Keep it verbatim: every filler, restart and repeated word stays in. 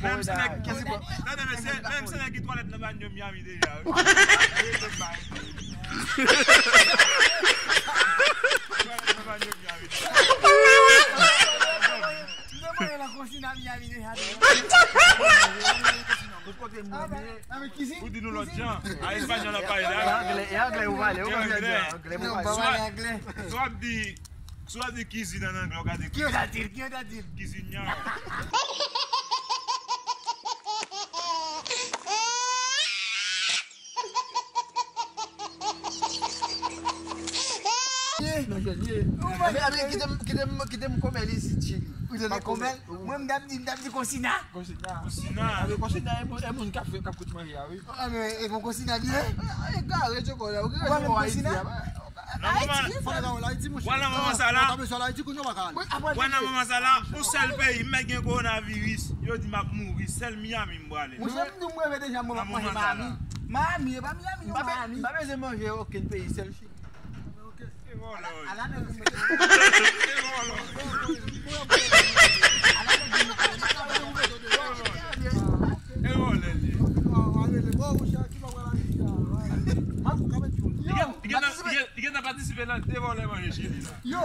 Menm se nèg, tande, men se, menm se nèg ki twalèt nan banyo Miami deja, wi. Twalèt nan banyo Miami deja. Ou di nou lòt jan. A, espanyòl ap pale la. E anglè, e anglè ou pale, ou konprann anglè, anglè ou pale. Swa, swa w ap di, swa w ap di kizin an anglè, ou ka di cuisine. Cuisine. Ye, nan jèn ye. Kite m, kite m, kite m kòmèl isit, cheri. Ou tande kòmèl? Mwen, m t ap di, m t ap di konsina. Konsina. Konsina. Konsina, e moun, e moun k ap fè, k ap kout manje a, wi. Ah, men, e bon konsina li ye? E kare, tchoko, la. Ou pa menm konsina? Nan moman, wè nan moman sa la, wè nan moman sa la, yon sèl peyi, m mèt gen kowonaviris, yo di m ap mouri, sèl Miami m prale. Monchè, m di w m reve deja, mwen m ap manje Miami. Miami, e pa Miami, non, Miami. M pa bezwen manje okenn peyi, sèl Chili. Se vòlè, wi. Ala nèg ou mete. Se vòlè. Ala nèg ou mete. Se vòlè li ye. Li gen, li gen, li gen, li gentan patisipe nan de vòlè manje Chili la. Yo.